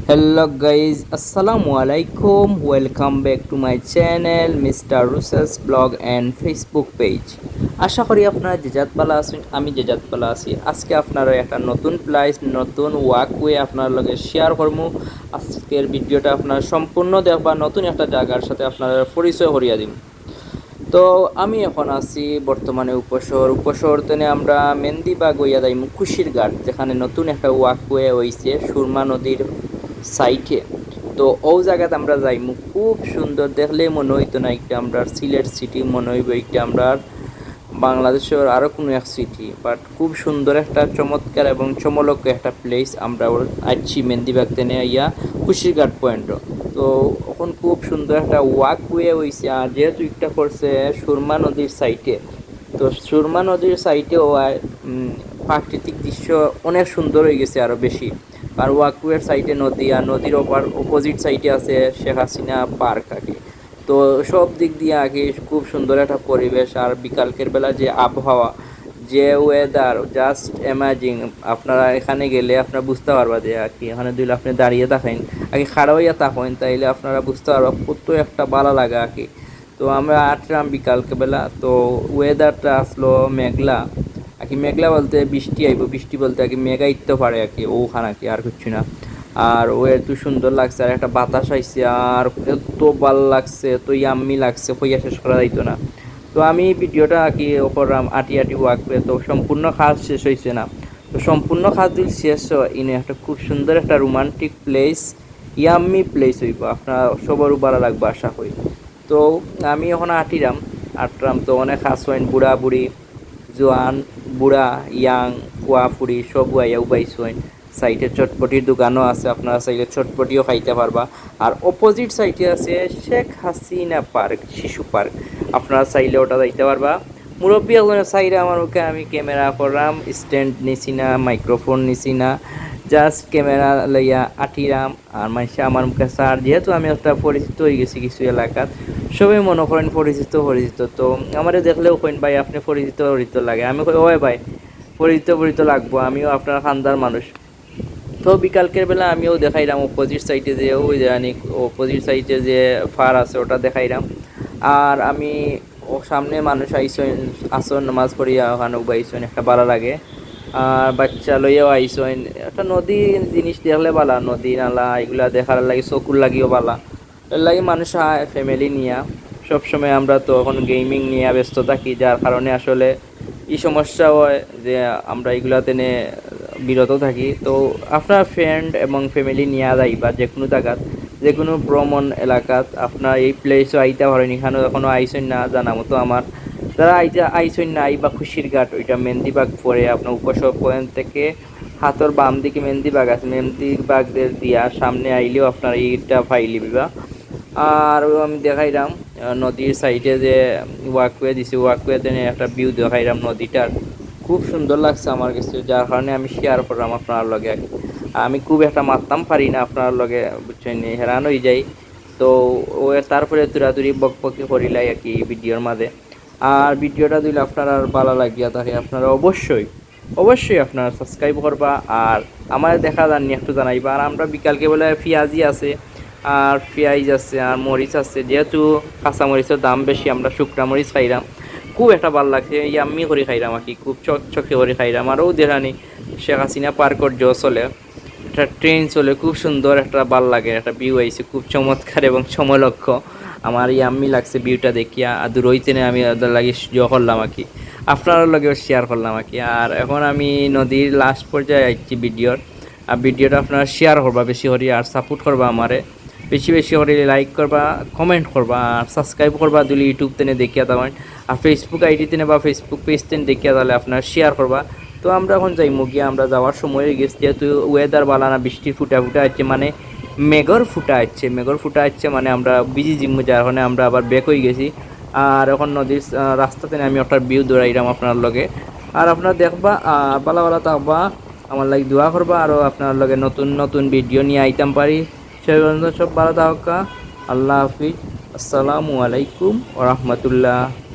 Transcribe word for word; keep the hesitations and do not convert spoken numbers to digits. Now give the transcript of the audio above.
Hello guys, আসসালামু আলাইকুম। Welcome back to my channel, Mister Rusas Blog and Facebook page. আশা করি আপনারা যে জাত বালা আছেন, আমি যে জাত বালা আছি। আজকে আপনারা একটা নতুন প্লেস, নতুন ওয়াকওয়ে আপনার লগে শেয়ার করমু। আজকের ভিডিওটা আপনারা সম্পূর্ণ দেখবা, নতুন একটা জায়গার সাথে আপনারা পরিচয় করিয়া দিমু। তো আমি এখন আছি বর্তমানে উপশহর। উপশহর তেনে আমরা মেন্দিবাগ অইয়া যাইমু কুশিরঘাট, যেখানে নতুন একটা ওয়াকওয়ে অইছে সুরমা নদীর সাইডে। তো অউ জাগাত আমরা যাইমু, খুব সুন্দর, দেখলেই মনো অইতো না একটা আমরার সিলেট সিটি, মনো অইবো একটা আমরার বাংলাদেশর আরও কুনু এক সিটি, বাট খুব সুন্দর একটা চমৎকার এবং চমলক্ষ একটা প্লেস। আমরা আইছি মেন্দিবাগ তেনে আইয়া কুশিরঘাট পয়েন্ট। তো এখন খুব সুন্দর একটা ওয়াকওয়ে অইছে, আর যেহেতু একটা করছে সুরমা নদীর সাইডে, তো সুরমা নদীর সাইডে অওয়ায়, উম, প্রাকৃতিক দৃশ্য অনেক সুন্দর অইগেছে আরও বেশি। আর ওয়াকওয়ের সাইডে নদী, আর নদীর ওপার অপোজিট সাইডে আছে শেখ হাসিনা পার্ক আর কি। তো সব দিক দিয়া আর কি খুব সুন্দর একটা পরিবেশ। আর বিকালকের বেলা যে আবহাওয়া, যে ওয়েদার, just amazing। আপনারা এখানে গেলে আপনারা বুঝতা পারবা যে আর কি এখানে যদি আপনি দাঁড়িয়ে থাকেন, আর কি খাড়া অইয়া থাকেন, তাইলে আপনারা বুঝতা পারবা কত একটা বালা লাগে আর কি। তো আমরা আটরাম বিকালকে বেলা, তো ওয়েদারটা আসলো মেঘলা আর কি। মেঘলা বলতে বৃষ্টি আইবো, বৃষ্টি বলতে আর কি মেঘ আইতো পারে আর কি, অউখান আর কি, আর কিচ্ছু না। আর ও এত সুন্দর লাগছে, আর একটা বাতাস আইছে, আর এত ভালা লাগছে, এত ইয়াম্মি লাগছে, কইয়া শেষ করা যাইতো না। তো আমি ভিডিওটা আর কি করলাম আটি আটি ওয়াকওয়ে, তো সম্পূর্ণ কাজ শেষ অইছে না। তো সম্পূর্ণ কাজ যদি শেষ হয়, ইনো একটা খুব সুন্দর একটা রোমান্টিক প্লেস, ইয়াম্মি প্লেস অইবো, আপনারা সবারও ভালা লাগবো আশা করি। তো আমি এখন আটিরাম, আটরাম, তো অনেক আছইন বুড়া বুড়ি, জোয়ান, বুড়া, ইয়াং, ফুয়া ফুড়ি সব আইয়া উবাইছইন। সাইডে চটপটির দোকানও আছে, আপনারা চাইলে চটপটিও খাইতা পারবা। আর অপোজিট সাইডে আছে শেখ হাসিনা পার্ক, শিশু পার্ক, আপনারা চাইলে ওটা যাইতা পারবা। মুরব্বি একজনে চাইরা আমার মুখে, আমি ক্যামেরা করলাম, স্ট্যান্ড নিছি না, মাইক্রোফোন নিছি না, just ক্যামেরা লইয়া আটিরাম। আর মানষে আমার মুখে চার, যেহেতু আমি একটা পরিচিত অইগেছি কিছু এলাকাত, সবে মনো করেন পরিচিত পরিচিত। তো আমারে দেখলেও কইন, "ভাই, আপনি পরিচিত পরিচিত লাগে।" আমি কই, "ওই ভাই, পরিচিত পরিচিত লাগবো, আমিও আপনার খান্দার মানুষ।" তো বিকালকের বেলা আমিও দেখাইরাম অপোজিট সাইডে যে, ওই যে আনি অপোজিট সাইডে যে ফার আছে, ওটা দেখাইরাম। আর আমি ও সামনে মানুষ আইছইন, আসর নামাজ পড়িয়া ওখানে উবাইছইন, একটা বালা লাগে। আর বাচ্চা লইয়াও আইছইন, একটা নদী জিনিস দেখলে বালা, নদী নালা এগুলা দেখার লাগি চকুর লাগিও বালা। এর লাগি মানুষ আয় ফ্যামিলি নিয়া। সবসময় আমরা তো এখন গেমিং নিয়া ব্যস্ত থাকি, যার কারণে আসলে ই সমস্যা হয় যে আমরা এগুলা তেনে বিরত থাকি। তো আপনার ফ্রেন্ড এবং ফ্যামিলি নিয়া যাইবা যে কুনু জাগাত, যে কুনু ভ্রমণ এলাকাত। আপনার এই প্লেসও আইতা পারেন, এখানেও এখনো আইছইন না জানা মতো আমার। যারা আইতা, আইছইন না, আইবা কুশিরঘাট, ওইটা মেন্দিবাগ পরে আপনার উপশহর পয়েন্ট থেকে হাতর বাম দিকে মেন্দিবাগ আছে, মেন্দিবাগ দিয়া সামনে আইলেও আপনার এইটা পাইলিবা। আর আমি দেখাইরাম, আহ, নদীর সাইডে যে ওয়াকওয়ে দিছে, ওয়াকওয়ে তেনে একটা ভিউ দেখাইরাম নদীটার। খুব সুন্দর লাগছে আমার কাছে, যার কারণে আমি শেয়ার করলাম আপনার লগে। আমি খুব একটা মাততাম পারি না আপনার লগে, বুঝছইন নি, হেরান অই যাই। তো ও তারপরে তুরাতুরি বকবকি করিলাই আর কি ভিডিওর মাঝে। আর ভিডিওটা যদি আপনার আর ভালা লাগিয়া থাকে, আপনারা অবশ্যই, অবশ্যই আপনারা সাবস্ক্রাইব করবা। আর আমারে দেখা জাননি একটু জানাইবা। আর আমরা বিকালকে বেলা পিয়াজি আছে, আর পিয়াইজ আছে, আর মরিচ আছে। যেহেতু কাঁচা মরিচর দাম বেশি, আমরা শুকনা মরিচ খাইরাম, খুব একটা ভালা লাগছে। ইয়াম্মি করি খাইরাম আর কি, খুব চকচকে করি খাইরাম। আর ও দেখানি শেখ হাসিনা পার্কর জো চলে, একটা ট্রেন চলে, খুব সুন্দর একটা, ভালা লাগে, একটা ভিউ আইছে, খুব চমৎকার এবং চমলক্ষ। আমার ইয়াম্মি লাগছে ভিউটা দেখিয়া। আর দূর অইতে না আমি ওদের লাগি জো করলাম আর কি, আপনার লগেও শেয়ার করলাম আর কি। আর এখন আমি নদীর লাস্ট পর্যায়ে আইছি ভিডিওর। আর ভিডিওটা আপনারা শেয়ার করবা বেশি করি, আর সাপোর্ট করবা আমারে বেশি বেশি করি, লাইক করবা, কমেন্ট করবা, আর সাবস্ক্রাইব করবা যদি ইউটিউব তেনে দেখিয়া থাকইন। আর Facebook আইডি তেনে বা Facebook পেজ তেনে দেখিয়া তাহলে আপনারা শেয়ার করবা। তো আমরা এখন যাইমু গিয়া, আমরা যাওয়ার সময় অই গেছে, যেহেতু ওয়েদার ভালা না, বৃষ্টির ফুটা ফুটা আছে, মানে মেঘর ফুটা আছে, মেঘর ফুটা আছে, মানে আমরা ভিজি যিমু, যার কারণে আমরা আবার ব্যাক অই গেছি। আর এখন নদীর, আহ, রাস্তা তেনে আমি একটা ভিউ ধরাইলাম আপনার লগে। আর আপনারা দেখবা, আহ, ভালা ভালা থাকবা, আমার লাগি দোয়া করবা, আরও আপনার লগে নতুন নতুন ভিডিও নিয়া আইতাম পারি। সে পর্যন্ত সব ভালা থাকবা। আল্লাহ হাফিজ। আসসালামু আলাইকুম ওয়া রাহমাতুল্লাহ।